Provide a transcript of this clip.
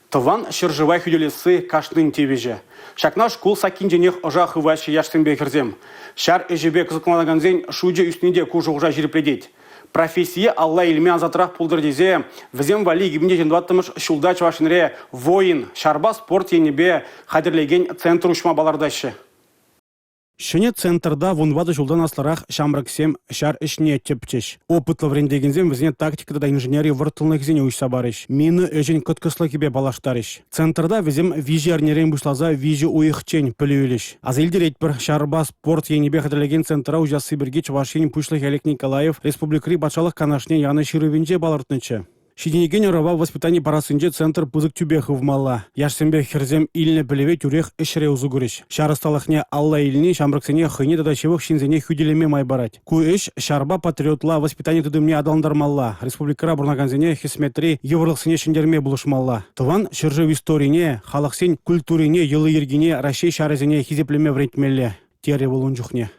Тӑван ҫӗршыва хӳтӗлесси кашнин тивӗҫӗ. Ҫакна шкул саккинченех ӑша хываҫҫӗ яшсемпе хӗрсем. Ҫар ӗҫӗпе кӑсӑкланакансен шучӗ ӳсни те ку шухӑша ҫирӗплетет. Профессие алла илме ансатрах пултӑр тесе вӗсем валли 2024-мӗш ҫулта Чӑваш Енре «Воин» ҫарпа спорт енӗпе хатӗрлекен центр уҫма палӑртаҫҫӗ. Ҫӗнӗ центрта 14 ҫултан аслӑрах ҫамрӑксем ҫар ӗҫне тӗпчӗҫ. Опытлӑ вӗрентекенсем вӗсене тактика тата инженери вӑрттӑнлӑхӗсене уҫса парӗҫ, мина ӗҫӗн кӑткӑслӑхӗпе паллаштарӗҫ. Центрта вӗсем 3 эрнерен пуҫласа 3 уйӑхчен пӗлӳ илӗҫ. Аса илтеретпӗр, ҫарпа спорт енӗпе хатӗрлекен центра уҫасси пирки Чӑваш Ен Пуҫлӑхӗ Олег Николаев республикӑри Патшалӑх Канашне янӑ ҫырӑвӗнче палӑртнӑччӗ. Ҫитӗнекен ӑрӑва воспитани парассинче центр пысӑк тӳпе хывмалла. Яшсемпе хӗрсем илнӗ пӗлӗве тӳрех ӗҫре усӑ курӗҫ. Ҫар ӑсталӑхне алла илни ҫамрӑксене хӑйне тата ҫывӑх ҫынсене хӳтӗлеме май парать. Ку ӗҫ ҫарпа патриотла воспитани тытӑмне аталантармалла, республикӑра пурӑнакансене хӗсметри йывӑрлӑхсене ҫӗнтерме пулӑшмалла. Тӑван ҫӗршыв историне, халӑхсен культурине, йӑли-йӗркине Раҫҫей ҫарӗсене хисеплеме вӗрентмелле, терӗ вӑл ун чухне.